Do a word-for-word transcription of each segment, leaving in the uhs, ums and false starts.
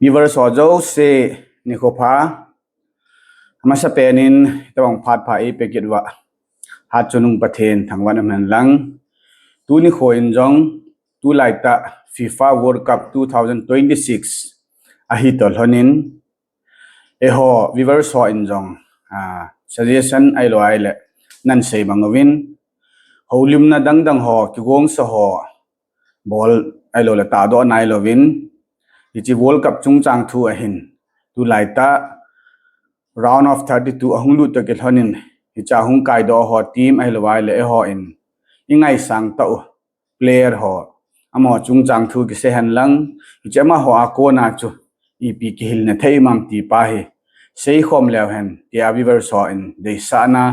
Viewers ho jouse nikho pha. Amasa penin tabang phat pha eipeh kit uva Hatchungnung Pathen thangvahna um hen lang. Tuni nikho in jong tulaitah FIFA World Cup two thousand twenty-six ahi toh lhonin, eiho viewers ho in jong suggestion ahilou ahile nan sei bang uvin, houlimna dangdang ho, kigongsa ho bol ahilou le tahdoh nailouvin, hiche World Cup chungchang thu ahin, tulaitah round of thirty-two ahung lut toh kilhonin, hiche ahung kaidoh ho team ahilou ahile eiho in ingaisang tah u player ho, amaho chungchang thu kisei hen lang, hiche amaho a kona chu ipi kihilna thei um am ti pa hi seikhom leu hen tia viewers ho in deisahna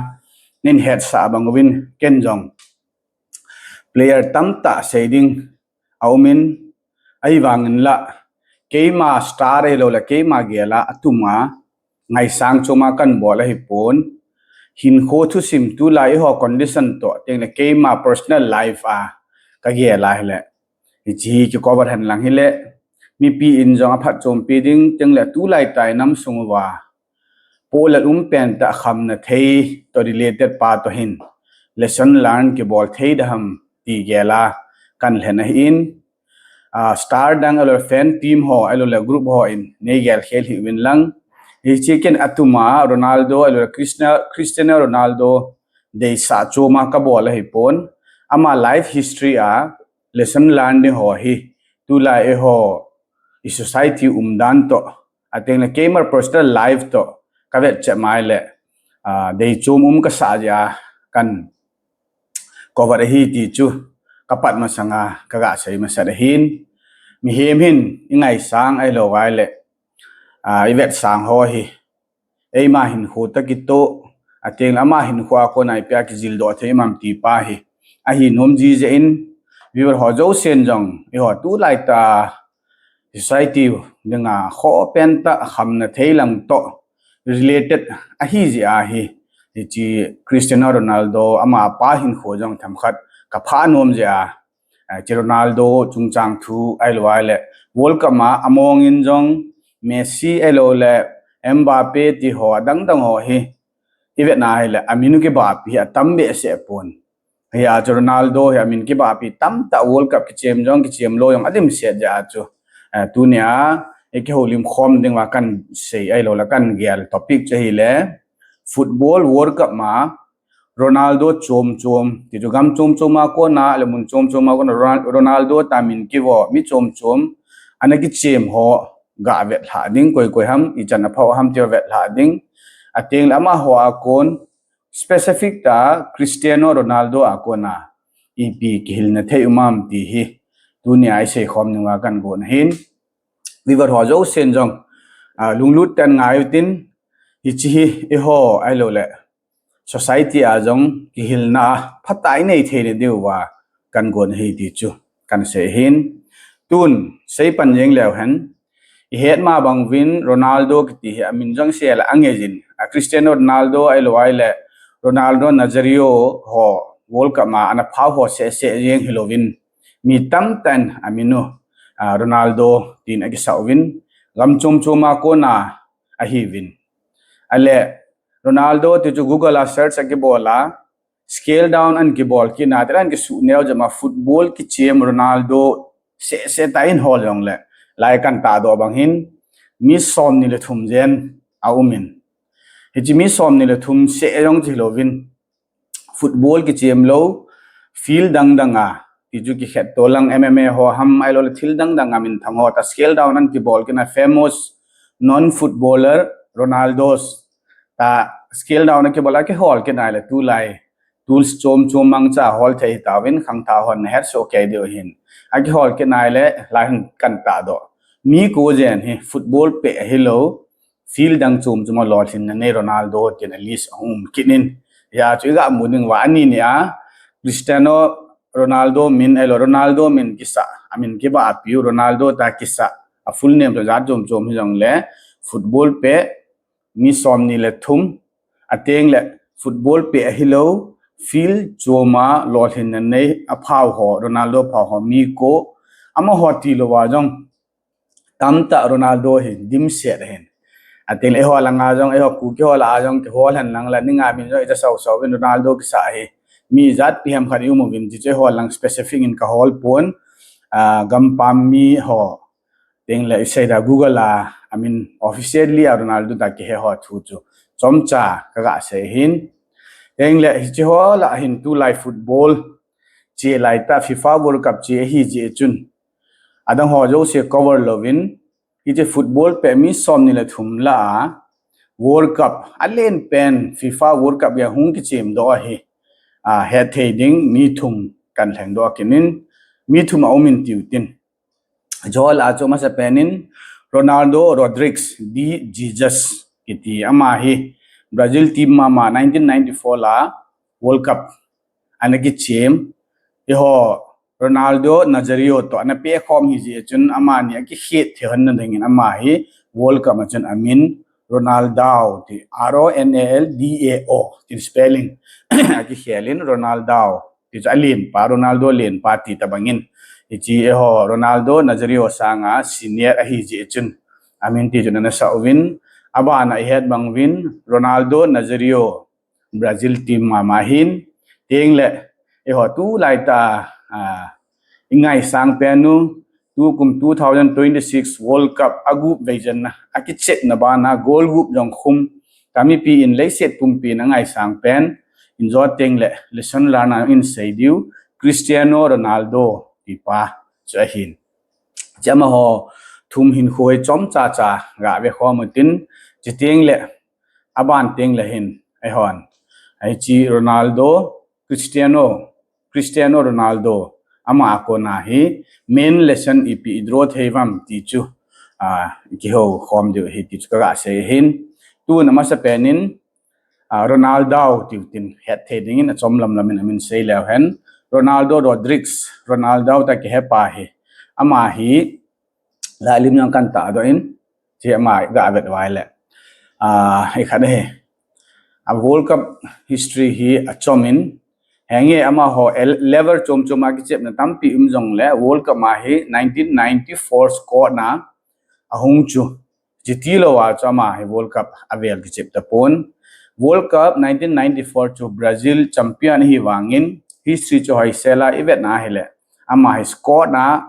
nin hetsah bang uvin, ken jong player tamtah sei ding aumin, ahivangin la keima star ahilou le keima gel a atuma ngaisang choma kan bol ahipon, hinkho thusim tulai eiho condition toh tengle keima personal life a kagel ahile, hiche hi kicover hen lang hile, mipi in jong aphatchompi ding tengle tulaitah inam sung uva polel um pentah khamna thei toh related pa toh hin lesson learn kibol thei dem ti gel a kan lhen ahin, star dang ahilou le fan team ho ahilou le group ho in neigel khel hih uvin lang. Hiche ken atuma Ronaldo ahilou le Cristiano Ronaldo deisah choma kabol ahipon, ama life history a lesson learn ding ho hi tulai eiho i society umdan toh, atengle keima personal life toh kavet cheh mai le, deichom um kasah jeh a kan cover ahi ti chu kapat masanga kaga sei masat ahin, mihem hin ingaisang ahilou ahile ivetsang ho hi eima hinkho toh kitoh, atengle ama hinkho a kona ipi a kijildoh thei um am ti pa hi ahi nom jiji in, viewer ho jousen jong eiho tulaitah society dinga khoh pentah khamna thei lang toh related ahi jeh a hi, hiche Cristiano Ronaldo ama apa hinkho jong themkhat kaphah nom jeh a, hiche Ronaldo chungchang thu ahilou ahile World Cup a among in jong Messi ahilou le Mbappe ti ho adangdang ho hi ivetna ahile amin u kibahpi hi atam behseh pon. Hia chu Ronaldo hi amin kibahpi tamtah World Cup kichem jong kichem lou jong adimset jeh a chu, tunia ikihoulim khom dinguva kan sei ahilou le kan gel topic chu ahile, Football World Cup ma Ronaldo chom chom ti chu gam chom chom a kona le mun chom chom a kona Ronaldo ta min kivo mi chom chom ana kichem ho ga vetlhah ding, koi koi ham, ichan aphau ham ti vetlhah ding, atengle amaho a kon specific tah Cristiano Ronaldo a kona ipi kihilna thei um am ti hi tunia iseikhom dinguva kan gon ahin, viewer ho jousen jong lunglut tah in ngai utin, hiche hi eiho ahilou le society a jong kihilna phatah inei theina diuva kan gon ahi ti chu kan sei ahin, tun seipan jeng leu hen, ihet ma bang uvin Ronaldo kiti hi amin jong sei le angei jin, a Cristiano Ronaldo ahilou ahile Ronaldo Nazario ho World Cup ma ana phau ho sehseh jeng hilouvin, mi tamtah in amin u Ronaldo tin akisah uvin, gam chom chom a kona ahiuvin. Ale Ronaldo ti chu Google a search akibol a, scale down ana kibol kit na, tera ana kisuh neo jeh ma football kichem Ronaldo sehseh tah in hol jongle, lai kan tahdoh bang hin mi somni le thum jen aumin, hiche mi somni le thum seh jong chu hilouvin, football kichem lou field dangdang a, ti chu kikhetto lang M M A ho ham ahilou le thil dangdang a minthang ho ta scale down ana kibol kit na, famous non footballer Ronaldos ta scale down akibol a kihol kit nai le tulai tools chom chom mangcha hol thei hitauvin, khangthah hon nahet soh kei diu ahin, akihol kit nai le lai hin kan tahdoh, mi ko jen hi football peh ahilou field dang chom chom a lolhinna nei Ronaldo tin a list ahung um kit in, hia chu iga mu dinguva ani ni a Cristiano Ronaldo min ahilou Ronaldo min kisah, amin kibahpi u Ronaldo ta kisah, a full name toh jat chom chom hijongle football peh mi somni le thum, atengle football peh ahilou field chom a lolhinna nei aphau ho, Ronaldo phau ho mi ko, amaho tilouva jong tamtah Ronaldo hi dimset ahin. Atin eiho langa jong, eiho Kuki ho lah a jong kihol hen lang la, ninga min jong ita sau sau vin Ronaldo kisa hi. Mi jat pi hem khat i um uvin, ti chu eiho lang specific in ka hol pon, ah, gampam mi ho. Tin le isei da Google a, I mean, officially a Ronaldo ta kihe ho thu chu chomcha ka ga sei hin. Tin le hichi ho lah hin tulai football che lai ta FIFA World Cup che hi ji chun. Adang ho jouse cover lovin, hiche football pet mi som ni le thum lah a World Cup, alen pen FIFA World Cup a hung kichem doh ahi. Ah, hethei ding mi thum kan lheng doh kinin, mi thum a um in tiu tin. Joel a chu masa penin Ronaldo Rodrigues de Jesus kiti ama hi Brazil team mama nineteen ninety-four la World Cup ana kichem. Eiho Ronaldo Nazario to ana pe khom hi ji chun amani akikhet thei hon na dingin ama hi World Cup a chun amin Ronaldao ti, R O N A L D A O ti spelling akikhelin Ronaldao ti chu alen pa, Ronaldo alen pa ti ta bangin. Hichi eiho Ronaldo Nazario sanga senior ahi ji chun amin ti chun ana sa uvin, abana ihet bang uvin Ronaldo Nazario Brazil team mama hin, tin le eiho tulai ta, ah, ingai sang penu, tukum two thousand twenty-six World Cup a gup vei jen na, akichet na bana goal gup jong khum, kamipi in leiset pumpi na ngai sang pen, in jo tin le lesson learn a in sei diu, Cristiano Ronaldo ti pa chu ahin. Chama ho thum hin khoi chomcha cha ga ve khom tin, chi tin le aban tin le hin, eihon. Hichi Ronaldo, Cristiano, Cristiano Ronaldo, ama a kona hi main lesson ipi i draw thei vam ti chu, ah, kiho khom diu hi ti chu ka ga sei hin. Tun amasa penin, ah, Ronaldao tiu tin hethei dingin achom lam lamin amin sei leu hen. Ronaldo Rodrigues, Ronaldao ta kihe pa hi. Ama hi, la lim yang kan ta doh in, chi ama ga vet vai le. Ah, hi khat hi. A World Cup history hi achom in, henge ama ho el-, level chom chom a kichep na tampi um jong le, World Cup ma hi nineteen ninety-four squad na ahung chu. Chiti lo a chu ama hi World Cup avel kichep ta pon. World Cup nineteen ninety-four chu Brazil champion hi vangin, history chu hoi sela i vet na hi le. Ama hi squad na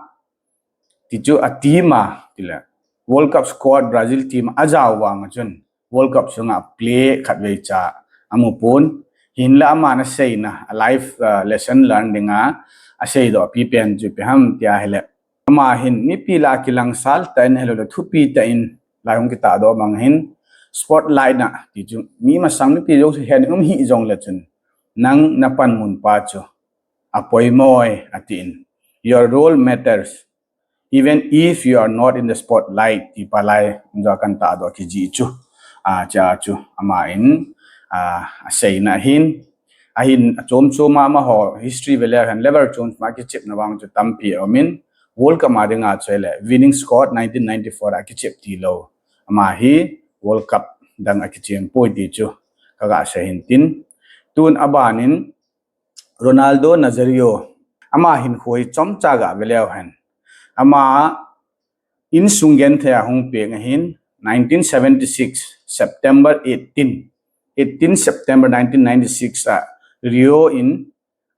ti chu a team a, ti le. World Cup squad Brazil team a jao vang a chun World Cup sunga play khat vei cha amu pon. Hin la ama na sei na, a life, uh, lesson learn dinga, a sei doh pi pen chu pi ham tia hi le. Ama hin mipi la kilang sal ta in helo le thupi ta in lai hung kita doh mang hin spotlight na ti chu mi masang mipi jo hen um hi jong le chun nang na pan mun pa chu a poimoi a ti in. Your role matters. Even if you are not in the spotlight, ti pa lai, jo kan ta doh kiji chu. A, cha chu, ama in, a, a sei na hin, a hin, a chom chom ama ho, history ve le hen, level chom ma kichep na vang chu tampi a um in, World Cup ma dinga chu le, winning squad nineteen ninety-four a kichep ti lo. Ama hi, World Cup dang a kichep poi ti chu, ka ga sei hin tin. Tun aban in, Ronaldo Nazario, ama hin khoi chomcha ga ve leu hen. Ama insung genthei a hung peng ahin, nineteen seventy-six, September eighteen. Eighteen September nineteen ninety-six a Rio in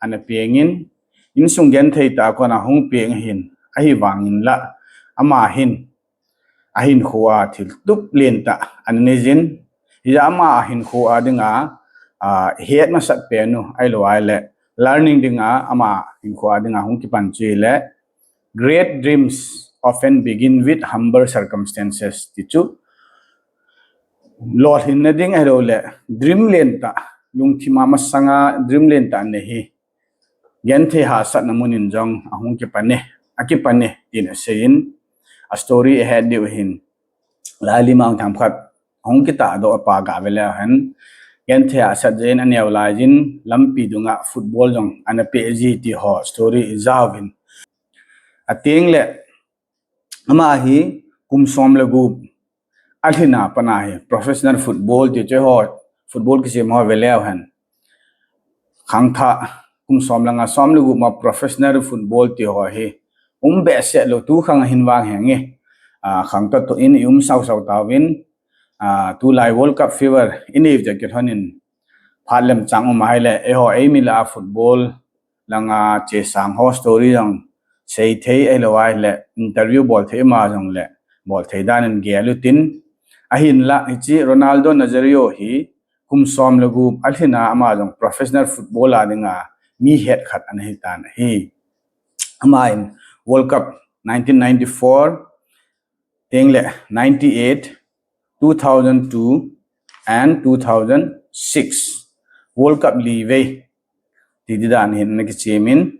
ana peng in, insung genthei ta kona hung peng ahin, ahi vangin la, ama hin, a hinkho a thil tup lentah ana nei jin. Hijeh a ama a hinkho a dinga, a, het masat pen u, ahilou le, learning dinga ama hinkho a dinga hung kipan chu le, "Great dreams often begin with humble circumstances," ti chu. Lolhinna ding ahilou le, dream lentah, lungthim a masanga dream lentah nei hi, genthei hahsatna mun in jong ahung kipan e, akipan e, tin asei in, a story ahet diu hin, lai lim a hung tham khat, ahung kita doh a pa ga ve leu hen, genthei hahsat jeh in aneo lai jin, lampi dunga football jong ana pe ji ti ho story i jao vin. A teng le, ama hi kum som le gup, a lhin a pat a hi professional football ti chu ho, football kisem ho ve leu hen. Khangthah kum som le nga, som le gup ma professional football ti ho hi um behseh lou, tu khang a hin vang henge. ah, khangtou in i um sausau tauvin, ah, tulai World Cup fever i nei u jeh a kilhonin phat lemchang um ahile, eiho eimi lah a football langa chesang ho story jong seithei ahilou ahile interview bolthei ma jongle bolthei dan in gel utin, ahinlah hiche Ronaldo Nazario hi kum som le gup alhin a ama jong professional football a dinga mi het khat ana hitan ahi. Ama in World Cup nineteen ninety-four, tengle ninety-eight, two thousand two and two thousand six World Cup li vei ti di dan hin ana kichemin,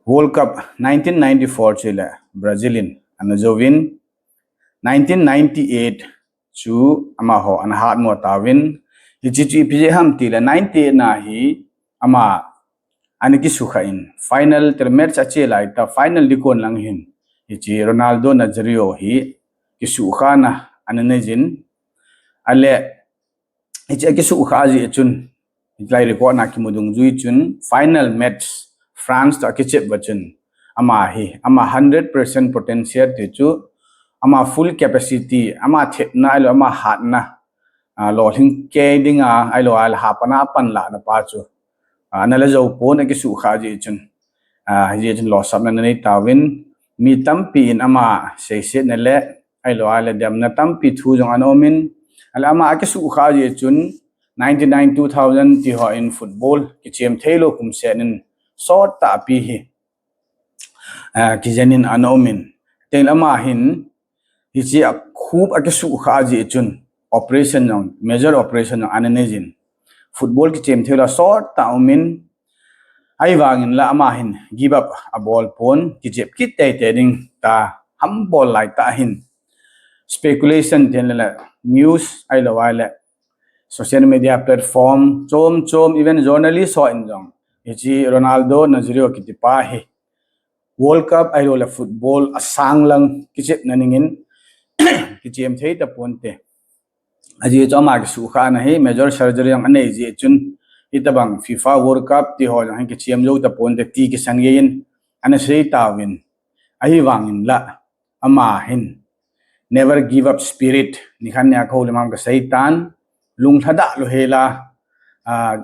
World Cup nineteen ninety-four chu le Brazil in ana jouvin, nineteen ninety-eight chu amaho ana hatmo tauvin, hiche chu ipi jeh ham tile ninety-eight na hi ama ana kisukha in final tel match ache lai ta final dikon lang hin hiche Ronaldo Nazario hi kisukhana ana neijin, ale hiche akisukha jeh chun, hiche lai record na kimu dungjui chun final match France to akichep uva chun ama hi ama hundred percent potential ti chu ama full capacity, ama thepna ahilou ama hatna, ah, lolhing kei dinga ahilou ahile hapan a panlahna pa chu, ah, ana la jou pon akisukha jeh chun, ah, hijeh chun losapna ana nei tauvin, mi tampi in ama seisetna le ahilou ahile demna tampi thu jong ana umin, ahile ama akisukha jeh chun ninety-nine, two thousand ti ho in football kichem theilou kum seh in sot tahpi hi, ah, kijen in ana umin, tengle ama hin hiche akhup akisukha jeh chun operation jong, major operation jong ana neijin, football kichem theilou sot tah umin, ahivangin la ama hin give up abol pon, kichep kit teitei ding tia ham bol lai tah hin speculation tin le news ahilou ahile social media platform chom chom, even journalist ho in jong hiche Ronaldo Nazario kiti pa hi World Cup ahilou le football asang lang kichepna dingin kichem thei taponte, ajeh chu ama kisukhana hi major surgery jong anei jeh chun, hitobang FIFA World Cup ti ho jong hi kichem jou taponte ti kisangei in ana sei tauvin, ahivangin la ama hin never give up spirit, nikhat nia kahoulim ham kasei tan, lunglhadah lou hela, ah,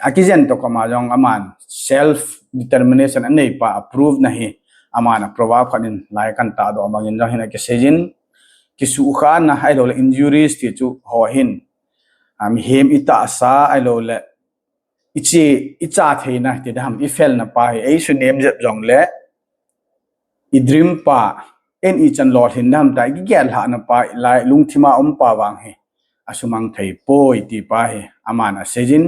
akijen toh koma jong aman self determination anei pa a prove na hi aman a proverb khat in lai kan tahdoh bangin jong hin akiseijin, kisukhana ahilou le injuries ti chu ho hin, ah, mihem itahsa ahilou le iche, icha theina ti ding ham, ifelna pa hi eisunem jep jongle i dream pa, in ichan lolhin ding ham tia ikigel lhahna pa, lai lungthima um pa vang hi asumang thei poi ti pa hi aman aseijin,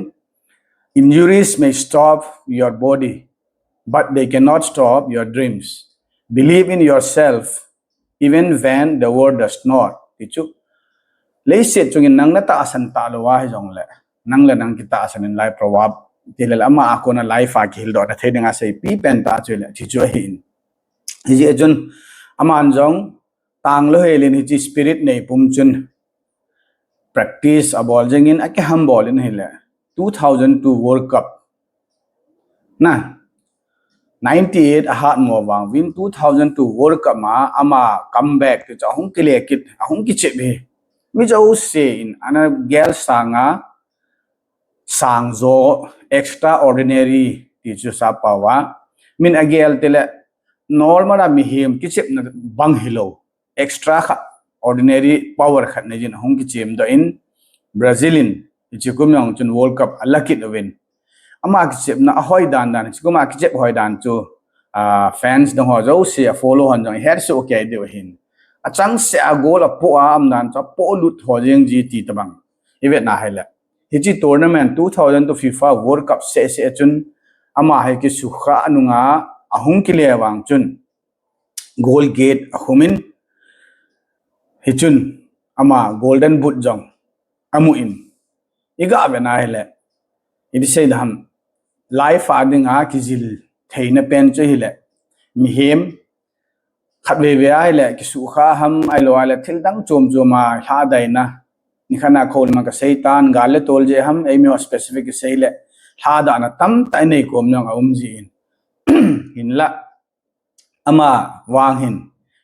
injuries may stop your body, but they cannot stop your dreams. Believe in yourself even when the world does not. Ti chu, leiset chungin nang natahsan talou ahi jongle, nang le nang kitahsan in lai proverb ti le ama a kona life a kihildohna thei dinga seipi pen tah chu le ti chu ahin. Hijeh chun aman jong tanglou helin hiche spirit neipum chun practice abol jengin akihambol in ahile two thousand two World Cup na ninety-eight ahatmo vang uvin two thousand two World Cup a ama comeback ti chu ahung kile kit, ahung kichep hi mi jouse in ana gel sanga sangjo, extraordinary ti chu sappao a min agel tile normal a mihem kichepna bang hilou, extra khat, ordinary power khat neijin ahung kichem doh in, Brazil in hiche kum jong chun World Cup ala kit uvin, ama kichepna ahoi dan dan, hiche kum a kichep hoi dan chu, ah, fans dang ho jouse a follow hon jong ihet soh kei diu ahin, achangseh a goal apoh a um dan chu apoh lut ho jeng ji ti tobang ivet na hile, hiche tournament two thousand two FIFA World Cup seh seh chun ama hi kisukha nunga ahung kile vang chun goal get akhumin, hichun ama Golden Boot jong amun, iga vet na hile, iti sei ding ham, life a dinga kijil theina pen chu hile, mihem khatvei vei ahile kisukha ham ahilou ahile thildang chom chom a lhadaina, nikhat a kahoulim a kasei tan, gal le tol jeh ham, eimi ho specific kisei le lhadahna tamtah inei kom jong aum jin, hinla ama vang hin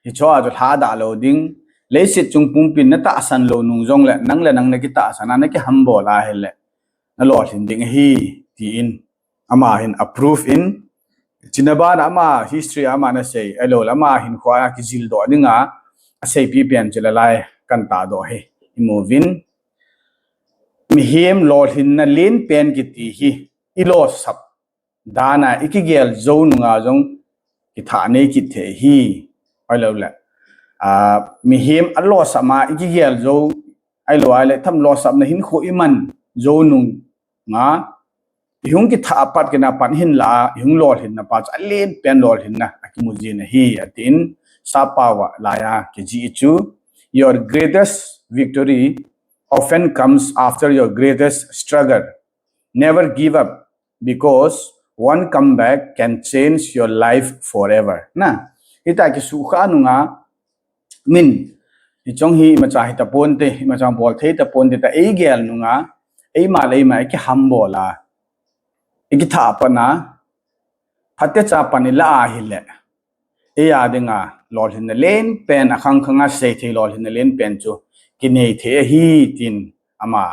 hicho a chu lhadah lou ding. Leiset chung pumpin natahsan lou nung jongle, nang le nang nakitahsan a, nakihambol a hile, nalolhin ding ahi, tin ama hin approve in, china bana ama history ama nasei, ahilouleh ama hinkho a kijildoh dinga aseipi pen chu hilai kan tahdoh hi imu uvin. Mihem lolhinna lenpen kiti hi ilosap dan a ikigel jou nunga jong kithah nei kit thei ahi. Ahilouleh, ah, mihem alosap a ikigel jou, ahilou ahile tham losapna hinkho iman jou nunga ihung kithah apat kina pan hinlah a, ihung lolhinna pa chu alenpen lolhinna akimu jin ahi, atin, sappao a laiya kijih chu, "Your greatest victory often comes after your greatest struggle. Never give up, because one comeback can change your life forever." Na, hita kisukha nunga, min, hichong hi imacha hitaponte, imacha bol thei taponte, ta eigel nunga, eima le eima ikihambol a, ikithah apat a, phatecha pan ilah a hile, eia dinga lolhinna lenpen, akhang khang a seithei lolhinna lenpen chu kinei thei ahi, tin ama,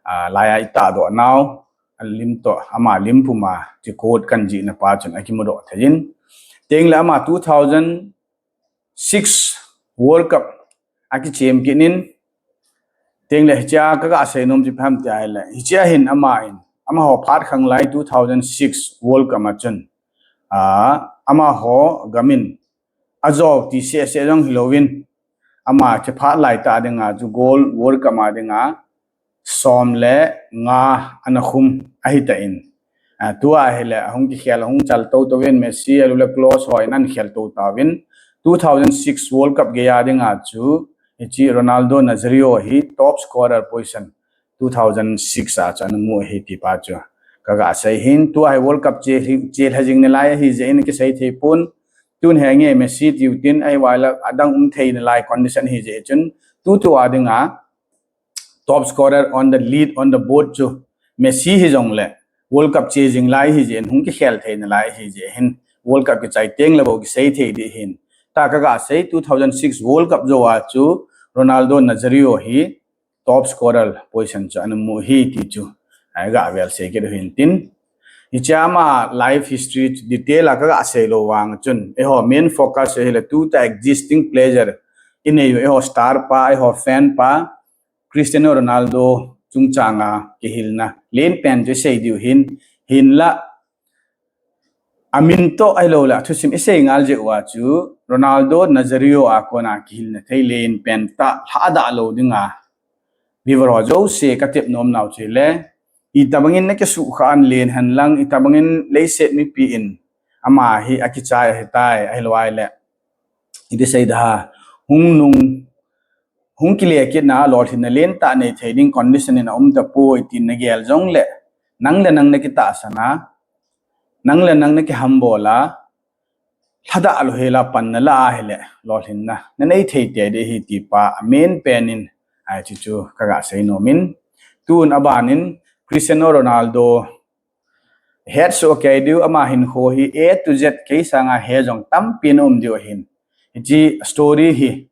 ah, laiya itahdoh nau, alim toh, ama lim puma chu quote kan jihna pa chun akimudoh thei in. Tengle ama two thousand six World Cup akichem kit in, tengle hichea kaga seinom chu ipi ham tia hile, hichea hin ama in, amaho phat khanglai two thousand six World Cup a chun, ah, amaho gam in ajou ti seh seh jong hilouvin, ama kiphat laitah dinga chu gold World Cup a dinga som le nga ana khum ahitan. Ah, tua hile ahung kikhel, ahung chal tou touvin, Messi ahilouleh Klose ho in ahin khel tou tauvin. Two thousand six World Cup geiya dinga chu hiche Ronaldo Nazario hi top scorer position two thousand six a chu ana mu ahi ti pa chu kaga sei hin. Tua hi World Cup che, chelha jing nalai ahi jeh in kisei thei pon. Tun henge Messi tiu tin, ahivangin adang um thei nalai condition ahi jeh chun, tutua dinga top scorer on the lead on the board chu Messi hijongle, World Cup che jing lai ahi jeh in, hung kikhel thei nalai ahi jeh hin, World Cup kichai tengle bou kisei thei ding ahin. Ta kaga sei two thousand six World Cup jou a chu Ronaldo Nazario hi top scorer position chu ana mu ahi ti chu, ah, iga vel sei kit u hintin. Hichea ama life history chu detail a kaga sei lou vang chun, eiho main focus hile tuta existing player, inei u eiho star pa, eiho fan pa, Cristiano Ronaldo chungchanga kihilna lenpen chu isei diu hin, hinla amin toh ahilouleh athusim isei ngal jeh uva chu Ronaldo Nazario a kona kihilna thei lenpen tah lhadah lou dinga, viewer ho jouse katep nom nau chu hile, itobangin nakisukha a len henlang, itobangin leiset mipi in ama hi akichai ahitai, ahilou ahile, iti sei da, hung nung, hung kile kitna lolhinna lentah nei thei ding condition in aum tapoi tin nagel jongle, nang le nang nakitahsan a, nang le nang nakihambol a, lhadah lou hela pan nalah a hile, lolhinna nanei thei tei ding ahi ti pa amain pen in, ah, hichu kaga sei nom in. Tun aban in Cristiano Ronaldo het soh kei diu, ama hinkho hi A to Z kei sanga he jong tampi ana um diu ahin. Hiche story hi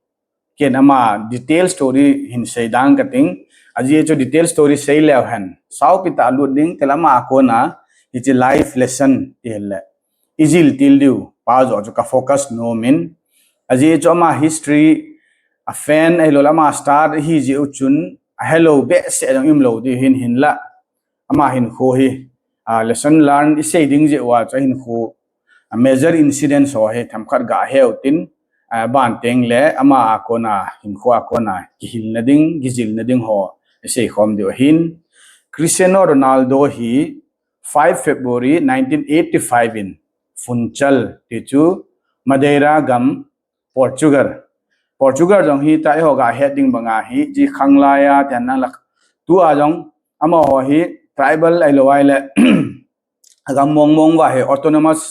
ken ama detail story hin sei dang kating. Ajeh chu detail story sei leu hen saupi tah lut ding, tile ama a kona hiche life lesson ti hile ijil til diu pa joh chu ka focus nom in. Ajeh chu ama history, a fan ahilouleh ama star ahi jeh u chun ahelou behseh jong um lou ding ahin, hinla ama hinkho hi, ah, lesson learn isei ding jeh uva chu ahinkho, ah, major incidents ho hi themkhat ga he u tin, ah, aban tengle ama a kona hinkho a kona kihilna ding, kijilna ding ho isei khom diu ahin. Cristiano Ronaldo hi five February nineteen eighty-five in Funchal ti chu Madeira gam Portugal. Portugal jong hi ta eiho ga het ding banga hi, hiche khanglai a, tian nang lak. Tua jong amaho hi tribal ahilou ahile, agam mong mong uva hi autonomous,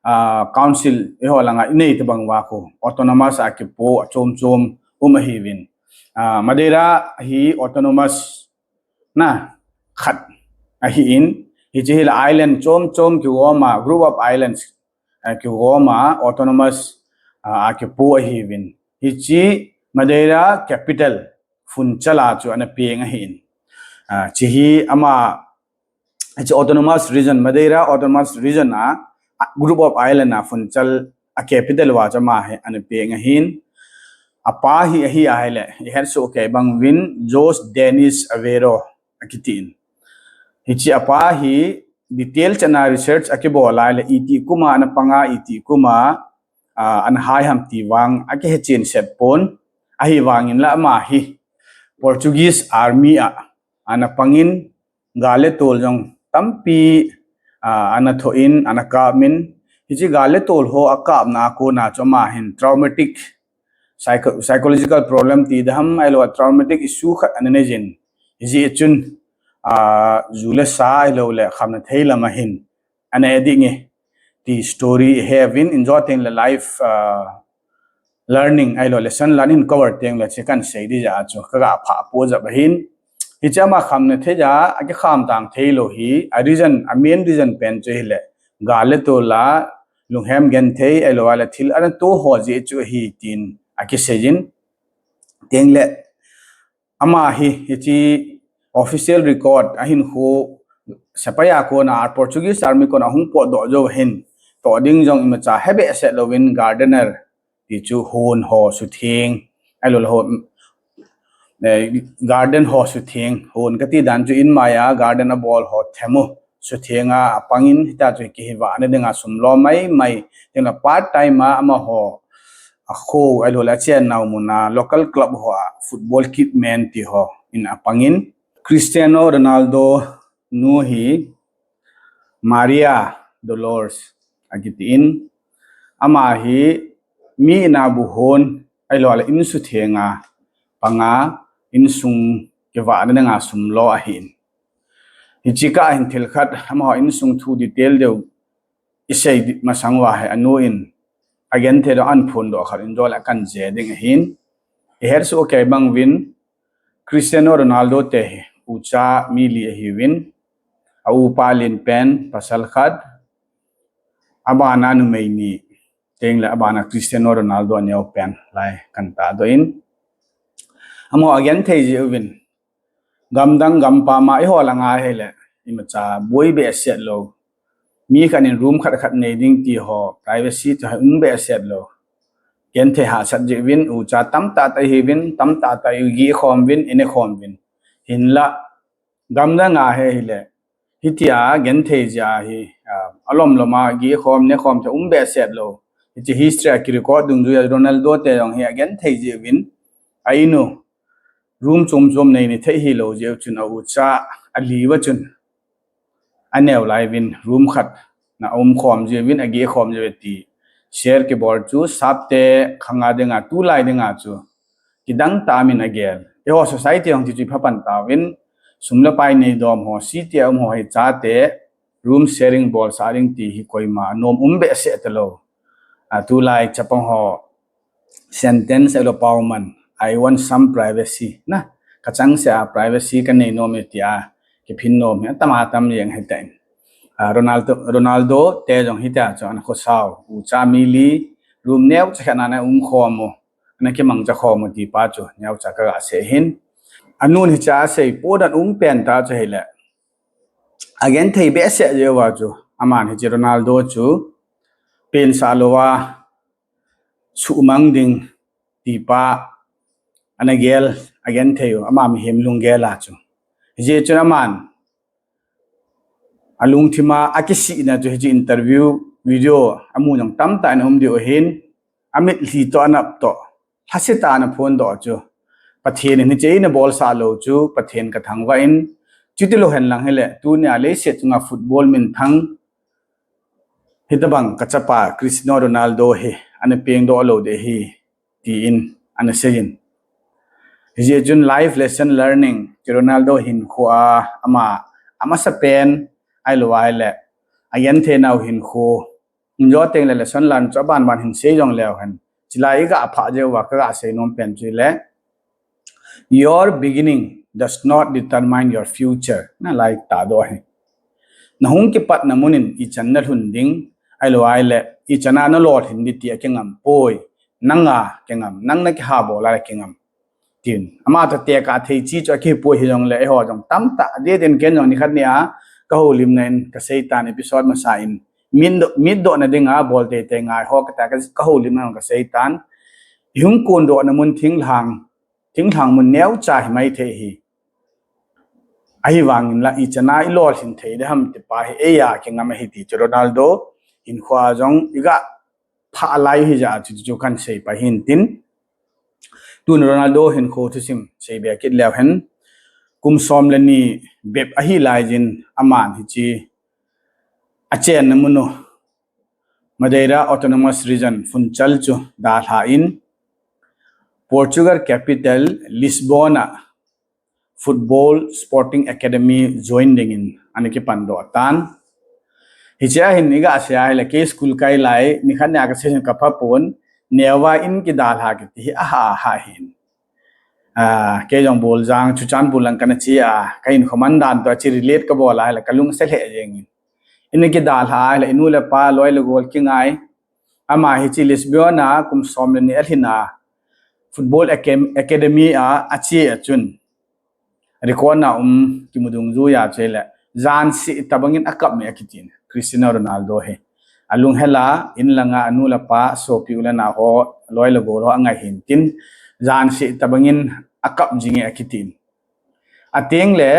ah, council eiho langa inei tobang uva khu autonomous a kipo achom chom um ahiuvin. Ah, Madeira hi autonomous na khat ahin, hiche hi la island chom chom kigom a, group of islands, eh, kigom a, autonomous, a, akipo ahiuvin. Hiche Madeira capital Funchal a chu ana peng ahin. A, hiche hi ama, hiche autonomous region, Madeira autonomous region a, a group of island a Funchal a capital uva chu ama hi ana peng ahin. Apa hi ahi ahile, ihet soh kei bang uvin Jose Dennis Aveiro akitin. Hiche apa hi detail chana research akibol a ahile, iti kum a ana panga, iti kum a, a, ana hai ham ti vang akihechen set pon, ahivangin la ama hi Portuguese army a ana pangin, gal le tol jong tampi, a, ana thoh in, ana kap in, hiche gal le tol ho akapna a kona chu ama hin traumatic psycho-, psychological problem ti ding ham, ahilouleh traumatic issue khat ana nei jin. Hijeh chun, a, ju le sa ahilouleh khamna thei lam a hin ana addict e ti story iheuvin, ijo tengle life, a, learning ahilouleh lesson learning cover tengle hiche kahin sei ding jeh a chu kaga phah pou jep ahin. Hiche ama khamna thei a, akikham tang thei lou hi, a reason, a main reason pen chu hile, gal le tol a, lunghem genthei, ahilouleh thil ana to ho jeh chu ahi tin akisei jin. Tengle, ama hi, hiche official record a hinkho sepai a kona, Portuguese army kona ahung potdoh jou hin, toh ding jong imacha hebehseh louvin gardener ti chu hon ho sutheng, ahilouleh ho, eh, garden ho sutheng, hon kati dan chu in mai a garden a bol ho them u sutheng a apangin, hitia chu kihivahna dinga sum lo mai mai, tengle part time a amaho a kho, ahilouleh achennau mun a local club ho a football kit man ti ho in apangin. Cristiano Ronaldo nu hi Maria Dolores akitin, ama hi mi in a bu hon, ahilouleh insutheng a panga, insung kivahna dinga sum lo ahin. Hiche kah a hin thil khat, amaho insung thu detail deu isei di-, masang uva hi anu in agenthei doh, ahin phondoh khat in jole kahin jih ding ahin. Ihet soh kei bang uvin Cristiano Ronaldo te hi ucha mi li ahiuvin, a upa len pen pasal khat, abana numei ni, tengle abana Cristiano Ronaldo aneo pen lai kahin tahdoh in. Amaho agenthei jeh uvin, gamdang gampam a eiho langa hile, imacha boi behseh lou, mi khat in room khat khat nei ding ti ho, privacy ti ho um behseh lou, genthei hahsat jeh uvin ucha tamtah tah ihiuvin, tamtah tah igeh khom uvin, ine khom uvin. Hinla, gamdang a hi hile, hitia genthei jeh a hi, a, alom lom a geh khom, ne khom chu um behseh lou. Hiche history a kirecord dungjui a Ronaldo te jong hi agenthei jeh uvin, a in u room chom chom nei ni thei hilou jeh u chun a ucha ali uva chun aneo lai uvin room khat na aum khom jeh uvin, ageh khom jeh uve ti share kibol chu sapte khang a dinga, tulai dinga chu kidang tah a min agel. Eiho society jong ti chu ipha pan tauvin, sum le pai nei dom ho, city a um ho hi chate room sharing bolsah ding ti hi koima nom um behseh talou. A, tulai chapang ho sentence ahilou pau man, "I want some privacy," na, kachangseh a privacy kanei nom e tia kiphin nom hi atam atam jeng ahitan. A, Ronaldo, Ronaldo te jong hitia chu ana khosah u, ucha mi li, room neocha khat na ana um khom u, ana kimangcha khom u ti pa chu neocha kaga sei hin. Anun hiche asei podan um pen tah chu hile, agenthei behseh jeh uva chu, aman hiche Ronaldo chu pensah louva suhmang ding ti pa ana gel, agenthei u, ama mihem lunggel a chu. Hijeh chun aman alungthim a akisihna chu hiche interview video amu jong tamtah in aum diu ahin, amitlhi toh anap toh lhasetah in aphondoh chu, Pathen in hiche eina bolsah lou chu Pathen kathangvah in, chutilou henlang hile, tunia leiset chunga football minthang hitobang kachapa Cristiano Ronaldo hi ana pengdoh lou ding ahi, tin ana seiyin. Hijeh chun life lesson learning, hiche Ronaldo hinkho a ama, amasapen, ahilouva ahile, agenthei nau hinkho, ijo tengle lesson learn chu aban ban hin sei jongleu hen, chulai iga phah jeh uva kaga sei nom pen chu hile, "Your beginning does not determine your future," na lai tahdoh ahi. Nahung kipatna mun in ichan nalhun ding, ahilouva ahile, ichan a nalolhin ding ti akingam poi. nanga kingam, nang na kiha bol a le kingam. Tin, ama toh tekah thei chi chu akipui hijongle, eiho jong tamtah, adeh in ken jong nikhat nia, ka houlimna in ka seitan episode masa in, mit doh, mit dohna dinga bol teitei ngai ho kati a ka, ka houlimna ka seitan, i hung kondohna mun thinglhang, thinglhang mun neocha hi maithei hi. Ahivangin la i chana i lolhin thei ding ham ti pa hi, eia kingam ahi ti chu Ronaldo hinkhoa jong i ga phah lai hi jeh a chu, chu kan sei pai hin tin. Tun Ronaldo hinkho thusim sei be kit leu hen, kum som le ni bep ahi lai jin aman hichi a chenna mun u Madeira Autonomous Region Funchal chu dalha in Portugal capital Lisbon a Football Sporting Academy join dingin ana kipan doh tan. Hichea hin i ga sei a hile, kei school kai lai, nikhat nia ka sei hin ka pha pon, neo a in kidalha kiti hi aha aha hin. Ah, kei jong Boljang, Churachandpur lang kana che a, ka hinkho man dan toh a chi relate ka bol a hile, ka lung ase lheh jeng in. In kidalha a hile, i nu le pa loi le gol kingai. Ama hichi Lisbon a kum som le ni alhin a Football Acam-, Academy a ache a chun, record na um kimu dungjuia chu le, jan seh tabangin akap me akitin, Cristiano Ronaldo hi. Alunghel a, in langa anu le apa, sopi u le nao ho, loi le gol ho angai hin tin, jan seh tabangin akap jinge akitin. Ateng le,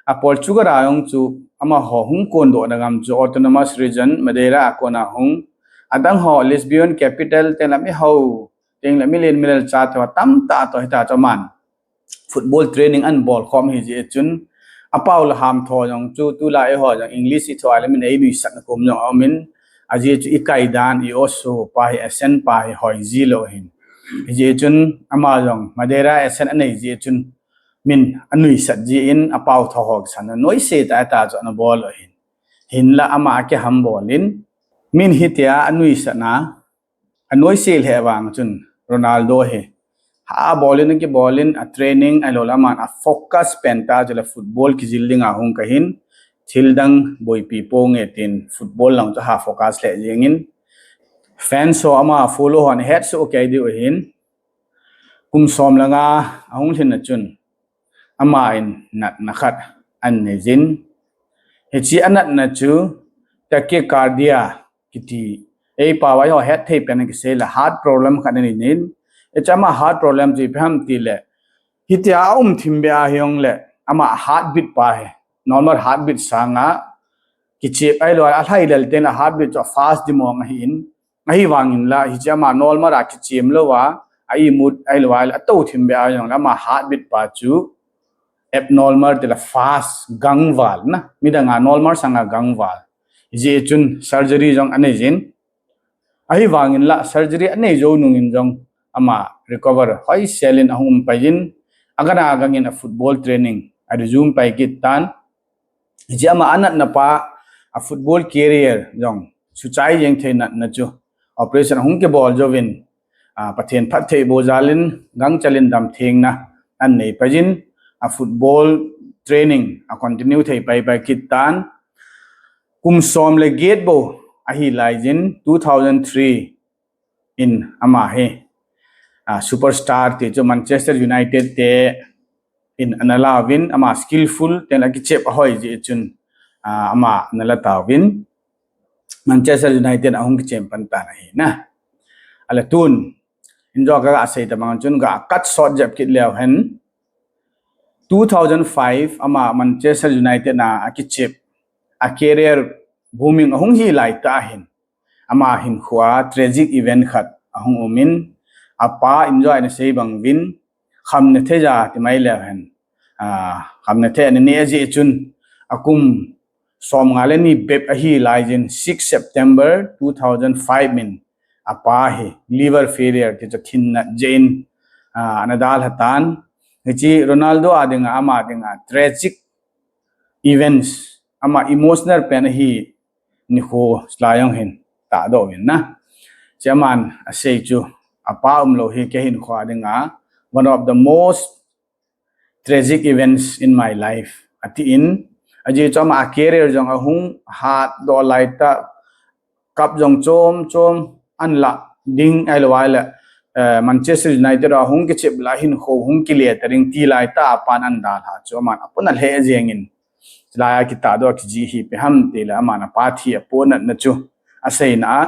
a Portugal a jong chu amaho hung kondohna gam chu Autonomous Region Madeira a kona hung, adang ho Lisbon capital teng le mi ho, teng le mi len mi lel cha toh tamtah toh hita chu aman football training ana bol khom hi jeh chun, apao le ham tho jong chu tulai eiho jong English i tho a le min ei nuisat na kum jong aum in, ajeh chu i kai dan, i oso pa hi, accent pa hi hoi ji lou hin. Hijeh chun ama jong Madeira accent anei jeh chun min anuisat jeh in apao tho ho kisan a noise tah tah chu ana bol lou hin. Hinla ama akiham bol in, min hitia anuisat na, anoise lheh vang chun Ronaldo hi ha bol in, akibol in, a training ahilou le aman a focus pen tah chu le football kijil dinga hung kahin, thil dang boipi ponge tin football lang chu ha focus lheh jeng in, fans ho ama follow hon hetsoh kei diu ahin, kum som le nga ahung lhin a chun, ama in natna khat anei jin. Hichi anatna chu tachycardia kiti, ei pao a eiho hetthei pen a kisei le heart problem khat anei jin. Hichi ama heart problem chu ipi ham ti le, hitia aum thim be a hijongle, ama heartbeat pa hi, normal heartbeat sanga kichep ahilou a lhailel teng le heartbeat chu fast dimong ahin, ahivangin la hichi ama normal a kichem lou a, a imut ahilou a, atou thim be a jongle ama heartbeat pa chu abnormal ti le fast, gangval na, midang a normal sanga gangval. Hijeh chun surgery jong anei jin. Ahivangin la surgery anei jou nungin jong ama recover hoisel in ahung um pai jin, agang agang in a football training a resume pai kit tan. Hichi ama anatna pa, a football career jong suchai jeng thei natna chu operation ahung kibol jouvin, a, Pathen phattheiboh jal in gangchel in damthengna anei pai jin, a football training a continue thei pai pai kit tan. Kum som le get bou ahi lai jin, two thousand three in ama hi, a, superstar ti chu Manchester United te in ana la uvin, ama skillful teng le kichep ahoi jeh chun, a, ama ana la tauvin, Manchester United ahung kichem pan tan ahi na. Ale tun, in jo ka ga sei tabang chun ga cut short jep kit leu hen, two thousand five ama Manchester United a akichep, a career booming ahung hi lai tah hin, ama hinkhoa tragic event khat ahung um in, apa in jo ana sei bang uvin, khamna theija ti mai leu hen, a, khamna thei ana nei jeh chun, akum som nga le ni bep ahi lai jin, six September two thousand five in apa hi liver failure ti chu thin nat jeh in, a, ana dalha tan. Hichi Ronaldo a dinga, ama dinga tragic events, ama emotional pen ahi nikho lai jong hin tahdoh uvin na. Hichi aman asei chu, apa umlou hi kei hinkhoa dinga one of the most tragic events in my life, atin, ajeh chu ama career jong ahung hatdoh lai tah, cup jong chom chom ana la ding ahilou a le, eh, Manchester United a hung kichep lai hin kho hung kile ta ring ti lai ta apan an dalha chu aman apun alheh jengin. Chulai a kitah doh a kijih hi ipi ham tile aman apa thi aponatna chu aseina a,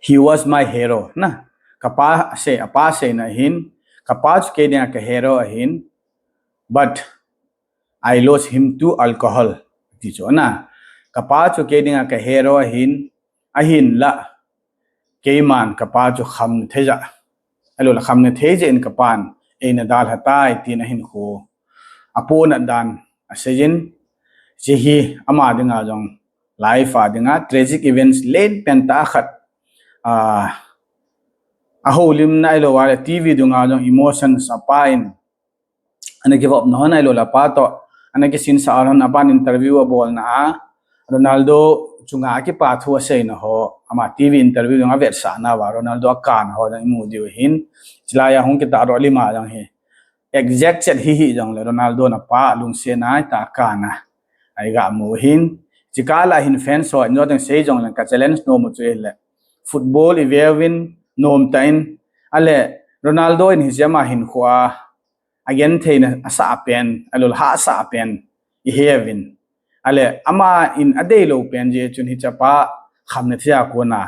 "He was my hero," na. Kapa sei, apa seina hin, "Kapa chu kei dinga ka hero ahin, but I lost him to alcohol," ti chu na. "Kapa chu kei dinga ka hero ahin, ahinla keiman kapa chu khamna thei jeh, ahilouleh khamna thei jeh in kapan eina dalha tai," tin ahin khu aponat dan aseijin. Hiche hi ama dinga jong life a dinga tragic events len pen tah khat, ah, ahoulimna ahilouleh T V dunga jong emotions apa in ana kivopna hon ahilouleh apa toh ana kisinsah hon apan interview abolna a Ronaldo chunga akipa thu aseina ho ama T V interview dunga avetsahna uva Ronaldo akana ho jong imu diu ahin. Chulai a hung kitah doh lima jong hi exact chet hihih jongle Ronaldo in apa lungsetna a akana a iga mu ahin. Chukal a hin fans ho in joteng sei jongle ka challenge nom u chu ahile football iveuvin nomtah in, ahile Ronaldo in hiche ama hinkhoa agentheina asah pen, ahilouleh hahsah pen iheuvin. Ahile ama in adeilou pen jeh chun hiche apa khamna thei a kona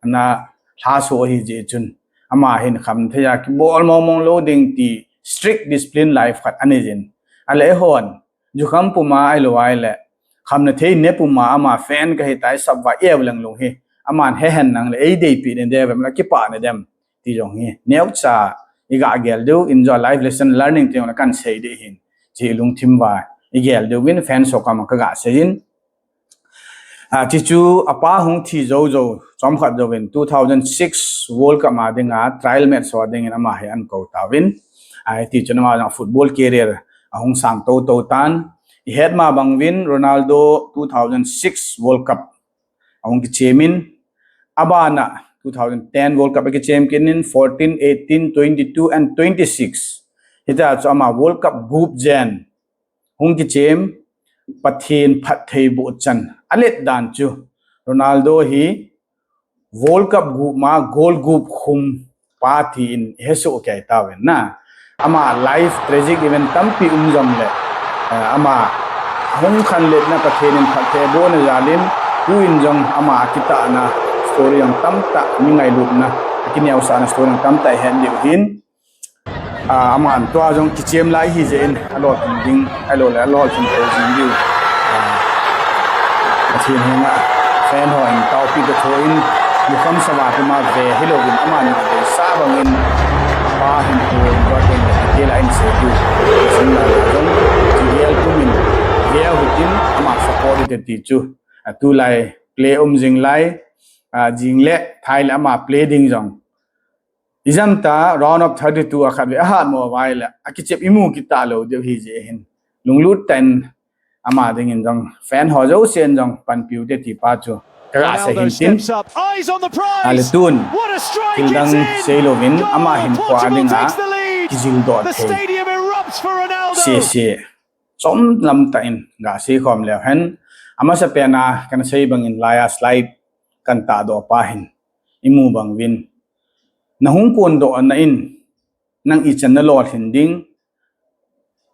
ana lhaso ahi jeh chun ama hin khamna thei a kibol mongmong lou ding ti strict discipline life khat aneijin. Ahile eihon jukham puma ahilouleh khamna thei ne puma ama fan kahitai sap uva eileng lung hi aman hehen nangle eideipeh ne dem, akipah ne dem ti jong hi neocha iga gel diu in jo life lesson learning ti jong le kan sei ding ahin. Hiche lungthim uva igel diuvin fans ho koma kaga seijin. Ah, hichu apa hung thi jou jou chomkhat jouvin two thousand six World Cup a dinga trial match ho dingin ama hi ahin kou tauvin. Ah, hitichun ama jong football career ahung sang toutou tan. Ihet ma bang uvin Ronaldo two thousand six World Cup ahung kichemin, abana two thousand ten World Cup akichem kit in, fourteen, eighteen, twenty-two and twenty-six. Hitia chu ama World Cup gup jen hung kichem, Pathen phattheiboh chan alet dan chu Ronaldo hi World Cup gup ma goal gup khum pa tin ihesoh kei tauvin na. Ama life tragic event tampi um jongle, eh, ama hung khanletna Pathen in phattheibohna jalin tuin jong ama akitahna story jong tamtah, mi ngailutna akineosahna story jong tamtah ihet diu ahin. Ah, aman tua jong kichem lai hijeh in alolhin ding, ahilouleh alolhin to jing diu. Ah, Pathen henga fan hon taopi kathoin, mukham sava tima ve hilouvin aman deisah bangin, apa hin tua in tua in kila in sei diu. Sung la jong kigel pumin ve hitin ama support ite ti chu. Ah, tulai play um jing lai, ah, jingle thaile ama play ding jong ijemtia round of thirty-two a khatvei ahat mo uva ahile akichep imu kit talou diu hijeh hin lunglut tah in ama dingin jong fan ho jousen jong panpiu te ti pa chu kaga sei hin tin. Ahile tun thil dang seilouvin ama hinkhoa dinga kijildoh thei sese chomlam tah in ga seikhom leu hen, amasapen a kana sei bangin laiya slide kana tahdoh pa hin imu bang uvin, nahung kondohna in nang ichan nalolhin ding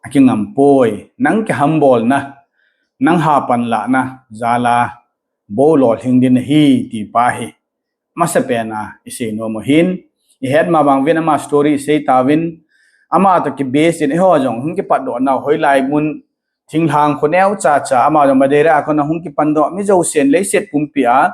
akingam poi, nang kihambolna, nang hapan lahna jala bou lolhing ding ahi ti pa hi amasapen a isei nom u ahin. Ihet ma bang uvin ama story isei tauvin, ama toh kibase in eiho jong hung kipatdoh nau hoilai mun thinglhang kho neocha cha, ama jong Madeira a kona hung kipandoh mi jousen leiset pumpi a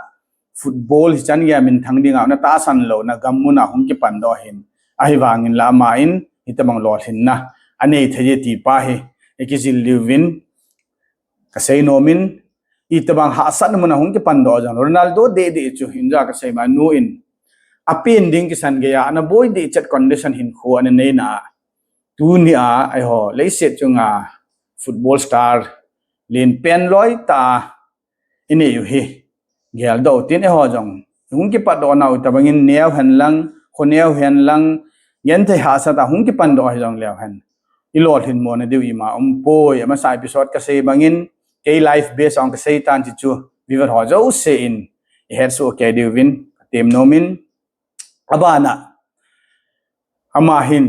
football hichan geiya minthang dinga na tahsan louna gam muna hung kipandoh ahin. Ahivangin la ama in hitobang lolhinna anei thei e ti pa hi ikijil diuvin kasei nom in, itobang hahsatna muna hung kipandoh jong Ronaldo dehdeh chu hinja kasei ma nu in apen ding kisan geiya ana boi dehchet condition hinkho ana neina a, tunia eiho leiset chunga football star lenpen loi tah inei u hi geldoh tin eiho jong hung kipatdoh nau itobangin neo hen lang, kho neo hen lang, genthei hahsatah hung kipandoh hijongleu hen ilolhin mona diu ima umpoi. Amasa episode kasei bangin kei life base a kasei tan ti chu viewer ho jousen ihetsoh kei diuvin katem nom in, abana Ama hin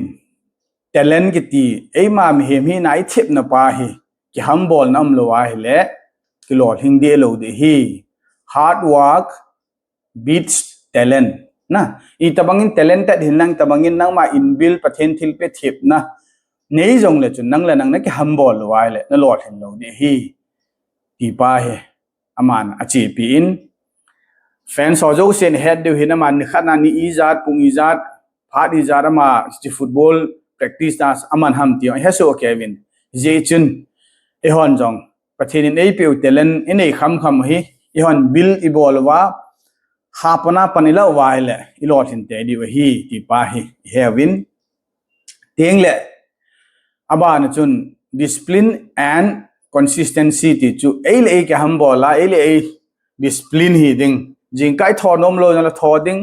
talent kiti, eima mihem hina ithepna pa hi, kihambol na umlou ahile, kilolhing deh lou ding ahi. Hard work beats talent. Na, itobangin talented hinlang, itobangin nangma inbuilt Pathen thilpeh thepna nei jongle chun nang le nang nakihambol lou ahile, nalolhin lou ding ahi. Ti pa hi, aman achepi in. Fans ho jousen het diu hin aman nikhat na ni ijat, pung ijat, phat ijat ama hiche football practice na aman ham ti hesoh kei uvin. Hijeh chun, eihon jong, Pathen in eipeu talent inei khamkham hi, eihon build ibol uva, hapan a pan ilah uva ahile, ilolhin tei diu ahi, ti pa hi, ihe uvin. Tengle, abana chun, discipline and consistency ti chu, ei le ei kihambol a, ei le ei discipline hi ding. Jingkah itho nomlou jongle tho ding.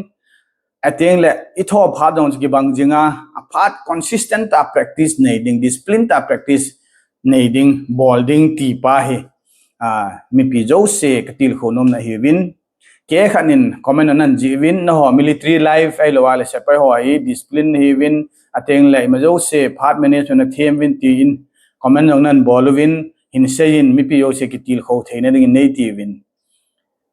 Atengle, itho phat jong chu kibang jinga, aphat consistent tah practice nei ding, discipline tah practice nei ding, bol ding ti pa hi. A, mipi jouse katilkhou nomna ahiuvin. Kei khat in comment anan jih uvin, nangho military life ahilou ahile sepai ho hi discipline nahiuvin, atengle ima jouse phat management nathem uvin tin comment jong nanbol uvin, hinsei in mipi jouse kitilkhou theina dingin neiti uvin.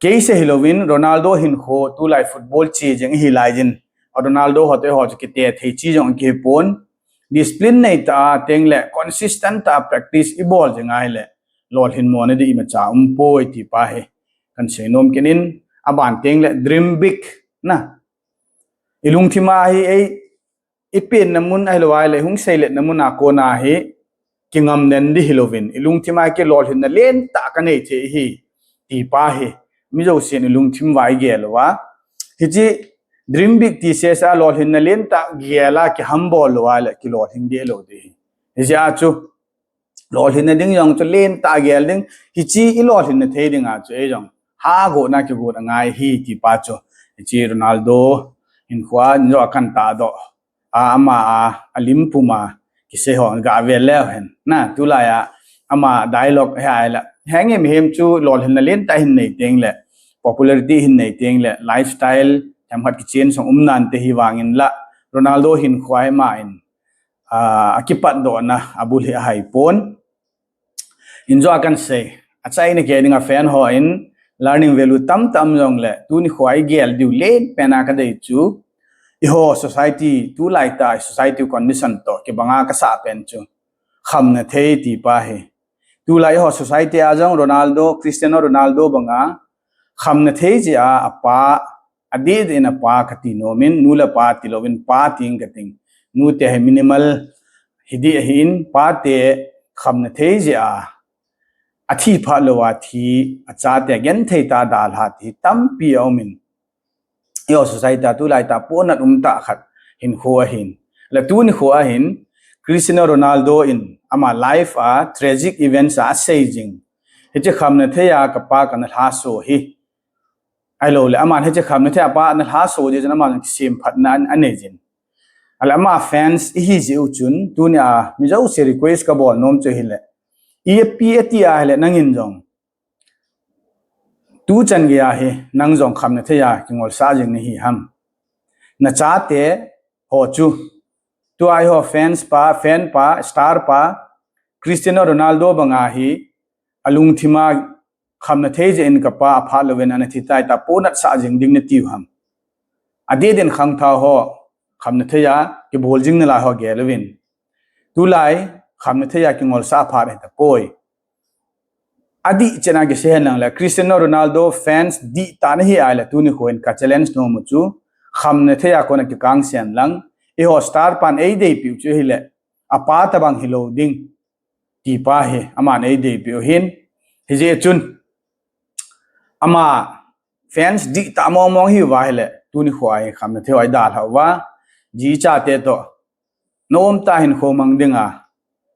Kei seh hilouvin, Ronaldo hinkho tulai football che jeng ahi laijin. Ronaldo ho toh eiho chu kite thei chi jong akihipon. Discipline neitah a, tengle consistent tah a practice ibol jeng ahile, lolhin mona ding imacha umpoi ti pa hi kahin seinom kit in, aban tengle dream big na. Ilungthim a hi ei, ipenna mun ahilou ahile, hung seiletna mun a kona hi, kingam den ding hilouvin. Ilungthim a kilolhinna lentah kanei thei ahi, ti pa hi, mi jousen ilungthim uva igel uva. Hiche dream big ti sesa lolhinna lentah gel a kihambol lou ahile, kilolhing deh lou ding ahi. Hijeh a chu, lolhinna ding jong chu lentah gel ding, hiche ilolhinna thei dinga chu ei jong, hagohna kigot angai ahi ti pa chu, hiche Ronaldo hinkhoa injo a kan tahdoh a, ama a, alim puma kisei ho gavel leu hen. Na, tulai a, ama dialogue hi ahile, henge mihem chu lolhinna lentah hin nei tengle, popularity hin nei tengle, lifestyle themkhat kichange jong um nante, hivangin la, Ronaldo hinkhoa hi ama in, a, akipatdohna abul hi ahai pon. Injo a kan sei, achaina kei dinga fan hon learning value tamtah um jongle, tuni khoa igel diu lenpen a kadei chu, eiho society, tulai tah society condition toh kibanga kasah pen chu, khamna thei ti pa hi. Tulai eiho society a jong Ronaldo, Cristiano Ronaldo banga, khamna thei jeh a apa, adeh deh in apa kati nomin, nu le pa tilouvin pa ting kating. Nute hi minimal hiding ahin, pate khamna thei jeh a, athi phat louva thi, achate agenthei tah a dalha ti tampi aumin. Eiho society a tulai tah pohnat umtah khat hinkho ahin. Le tuni khoa hin, Cristiano Ronaldo in ama life a tragic events a asei jing. Hiche khamna thei a kapa kana lhaso hi, ahiloule, aman hiche khamna thei a apa ana lhaso jeh chun aman kisemphatna an, anei jin. Ahile ama fans ihi jeh u chun, tunia mi jouse request kabol nom chu hile, ipi ati ahile nangin jong, tuchan geiya hi nang jong khamna thei a kingolsah jing nahi ham? Nachate ho chu, tua eiho fans pa, fan pa, star pa, Cristiano Ronaldo banga hi, alungthim a khamna thei jeh in kapa aphat louvin ana thi tai tah pohnat sah jing ding natiu ham? Adeh din khangthah ho khamna thei a kibol jing nalai ho gel uvin. Tulai khamna thei a kingolsah phat hitapoi. Adih chan a kisei hen lang le, Cristiano Ronaldo fans dihtah nahi ahile, tuni khoin ka challenge nom u chu, khamna thei a kona kikangsen lang, eiho star pan eideipeh u chu hile, apa tobang hilou ding, ti pa hi aman eideipeh u ahin. Hijeh chun, ama fans dihtah mongmong ihiuva ahile, tuni khoa hi khamna thei ho idalhah uva, jichate toh, naumtah hinkho mang dinga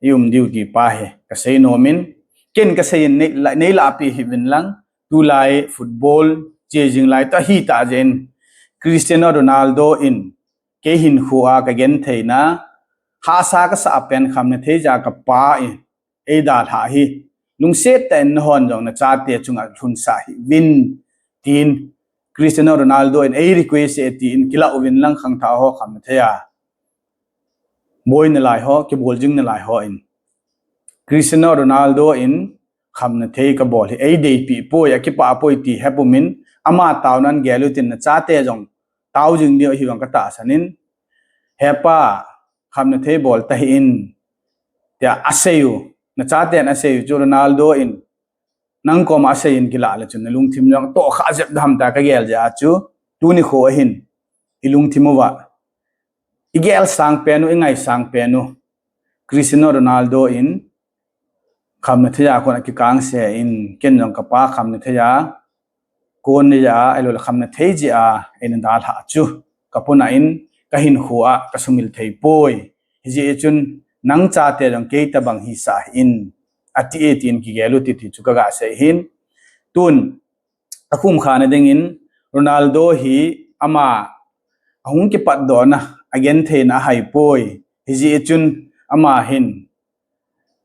ium diu ti pa hi kasei nomin, ken kasei in nei, neilahpeh hih uvin lang, tulai football che jing lai toh ahitah jeh in, Cristiano Ronaldo in kei hinkhoa kagentheina, hahsa kasah pen khamna thei jeh a kapa in eidalhah hi, lungset tah in nahon jong nachate chunga lhunsah hih uvin, tin Cristiano Ronaldo in eirequest e tin kilah uvin lang khangthah ho khamna thei a boi nalai ho, kibol jing nalai ho in, Cristiano Ronaldo in khamna thei kabol hi eideipi poi, akipah poi ti hepum in, ama taona gel utin, nachate jong tao jing diu ahi vang katahsan in, hepa, khamna thei bol tahih in, tia asei u, nachaten asei u chu Ronaldo in nang koma asei in kilah le chun nalungthim jong tohkhah jep dem tia kagel jeh a chu, tuni kho ahin ilungthim uva igel sang pen u, ingai sang pen u, Cristiano Ronaldo in khamna thei a kon akikangse in, ken jong kapa khamna thei a kon jeh a, ahilou le khamna thei jeh a eina dalhah chu kapuna in, kahinkho a kasumil thei poi. Hijeh chun nang chate jong kei tobang hisah hih in, ati e tin kigel u ti ti chu kagasei hin. Tun akhum khana dingin, Ronaldo hi ama ahung kipatdohna, agentheina ahaipoi. Hijeh chun ama hin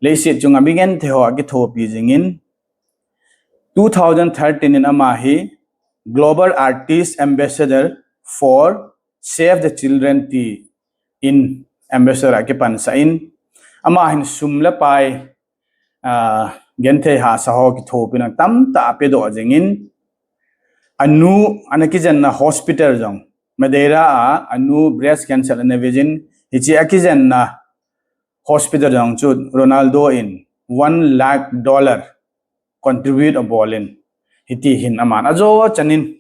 leiset chunga mi genthei ho akithopi jingin, two thousand thirteen in ama hi Global Artist Ambassador for Save the Children ti in ambassador akipansah in, ama hin sum le pai, ah, genthei hahsa ho kithopina tamtah apedoh jingin, anu ana kijenna hospital jong, Madeira a anu breast cancer ana vejin, hiche akijenna hospital jong chu Ronaldo in one lakh dollar contribute abolin, hiti hin aman ajo chanin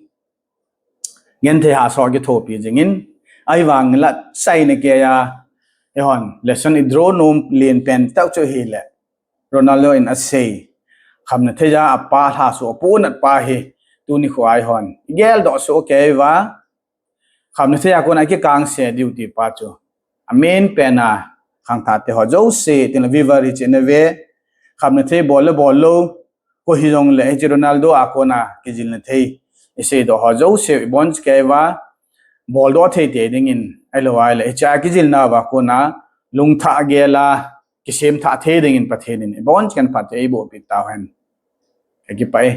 genthei hahsa ho akithopi jingin, ahivangin la saina keiya eihon lesson idraw nom len pen tah chu hile, Ronaldo in asei, khamna thei a apa lhaso apunat pa hi tuni kho a eihon igeldoh soh keiuva, khamna thei a kona kikangse diu ti pa chu amen pen a khangthah te ho jouse, tin le viewer hiche nave, khamna thei bol le bol lou, koi hijongle hiche Ronaldo a kona kijilna thei iseidoh ho jouse ibonchauva boldoh thei tei dingin, ahilou le hiche a kijilna uva kona lungthah gel a kisemthah thei dingin Pathen in ibonchauva phatthei eibohpi tauhen. Kakipah e.